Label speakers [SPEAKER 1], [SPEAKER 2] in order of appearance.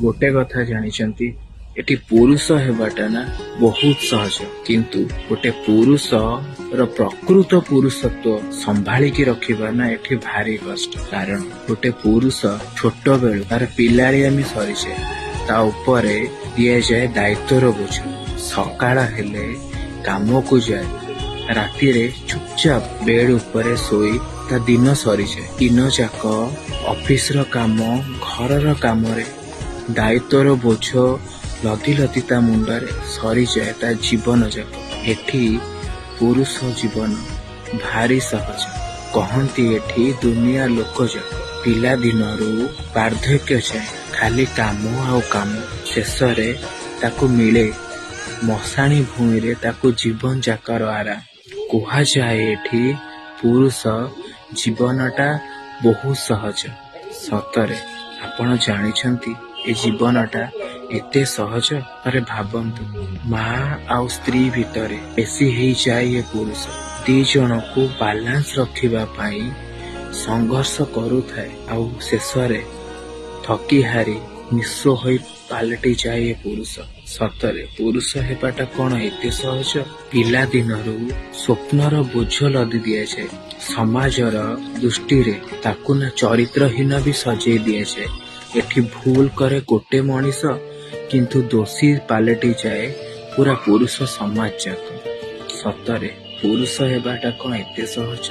[SPEAKER 1] ଗୋଟେ କଥା ଜାଣିଛନ୍ତି, ଏଠି ପୁରୁଷ ହେବାଟା ନା ବହୁତ ସହଜ, କିନ୍ତୁ ଗୋଟେ ପୁରୁଷର ପ୍ରକୃତ ପୁରୁଷତ୍ୱ ସମ୍ଭାଳିକି ରଖିବା ନା ଏଠି ଭାରି କଷ୍ଟ। କାରଣ ଗୋଟେ ପୁରୁଷ ଛୋଟ ବେଳୁ ତାର ପିଲାଳିଆମି ସରିଯାଏ, ତା ଉପରେ ଦିଆଯାଏ ଦାୟିତ୍ୱର ବୋଝ। ସକାଳ ହେଲେ କାମକୁ ଯାଏ, ରାତିରେ ଚୁପଚାପ ବେଡ୍ ଉପରେ ଶୋଇ ତା ଦିନ ସରିଯାଏ। ଦିନ ଯାକ ଅଫିସର କାମ, ଘରର କାମରେ ଦାୟିତ୍ୱର ବୋଝ ଲଦି ଲଦି ତା ମୁଣ୍ଡରେ ସରିଯାଏ ତା ଜୀବନ ଯାକ। ଏଠି ପୁରୁଷ ଜୀବନ ଭାରି ସହଜ କହନ୍ତି ଏଠି ଦୁନିଆ ଲୋକ ଯାକ। ପିଲାଦିନରୁ ବାର୍ଦ୍ଧକ୍ୟ ଯାଏ ଖାଲି କାମ ଆଉ କାମ। ଶେଷରେ ତାକୁ ମିଳେ ମଶାଣି ଭୂଇଁରେ ତାକୁ ଜୀବନ ଯାକର ଆରାମ। କୁହାଯାଏ ଏଠି ପୁରୁଷ ଜୀବନଟା ବହୁତ ସହଜ। ସତରେ ଆପଣ ଜାଣିଛନ୍ତି, ଏ ଜୀବନଟା ଏତେ ସହଜ? ଥରେ ଭାବନ୍ତୁ, ମା ଆଉ ସ୍ତ୍ରୀ ଭିତରେ ପେଶି ହେଇଯାଏ ଏ ପୁରୁଷ। ଦି ଜଣକୁ ବାଲାନ୍ସ ରଖିବା ପାଇଁ ସଂଘର୍ଷ କରୁଥାଏ, ଆଉ ଶେଷରେ ଥକି ହାରି ନିଃସ୍ୱ ହୋଇ ପାଲଟି ଯାଏ ଏ ପୁରୁଷ। ସତରେ ପୁରୁଷ ହେବାଟା କଣ ଏତେ ସହଜ? ପିଲାଦିନରୁ ସ୍ୱପ୍ନର ବୋଝ ଲଦି ଦିଆଯାଏ। ସମାଜର ଦୃଷ୍ଟିରେ ତାକୁ ନା ଚରିତ୍ରହୀନ ବି ସଜେଇ ଦିଆଯାଏ। ଏଠି ଭୁଲ କରେ ଗୋଟେ ମଣିଷ, କିନ୍ତୁ ଦୋଷୀ ପାଲଟି ଯାଏ ପୁରା ପୁରୁଷ ସମାଜ ଯାକ। ସତରେ ପୁରୁଷ ହେବାଟା କଣ ଏତେ ସହଜ?